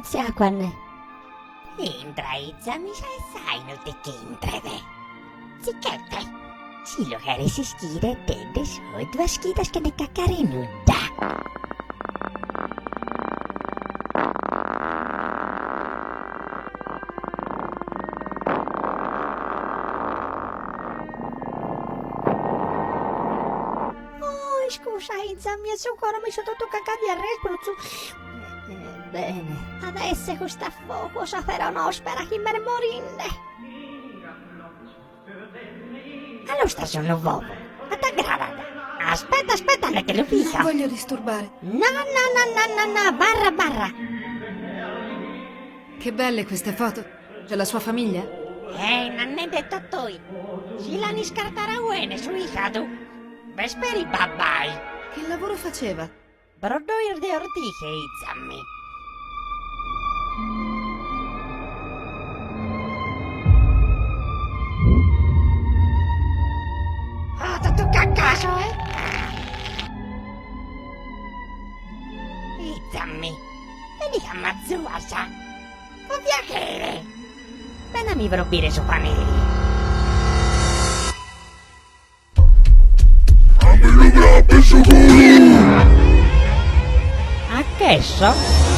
Tziacuanne. Intra, Izami, sa 'e s'ainu ti ch'intret. Tzichete, si lu cheres ischire, tende so duas chidas chene cacare nudda. Oh, iscusa, Izami, su coro mi so totu cacadu a resprutzu. Bene, at a esser cust'afogu o sa peronospera chi m'est morinde. Allustas unu fogu, a t'agradat? Aspetta, aspetta, ne che lu pico. Non voglio disturbare. No, no, no, no, no, no, abarra, abarra. Che belle queste foto. C'è la sua famiglia? Eh, nannende Totoi, si l'an iscartarau 'ene su 'icadu. B'est peri babbai. Che lavoro faceva? Broddois de ortiche, Izami. Ah, totu caccasu, eh? Izami, veni ca m'azuas. Po piachere. Beni a mi frobire su paneri. A mi lu crape su culu! A chesso?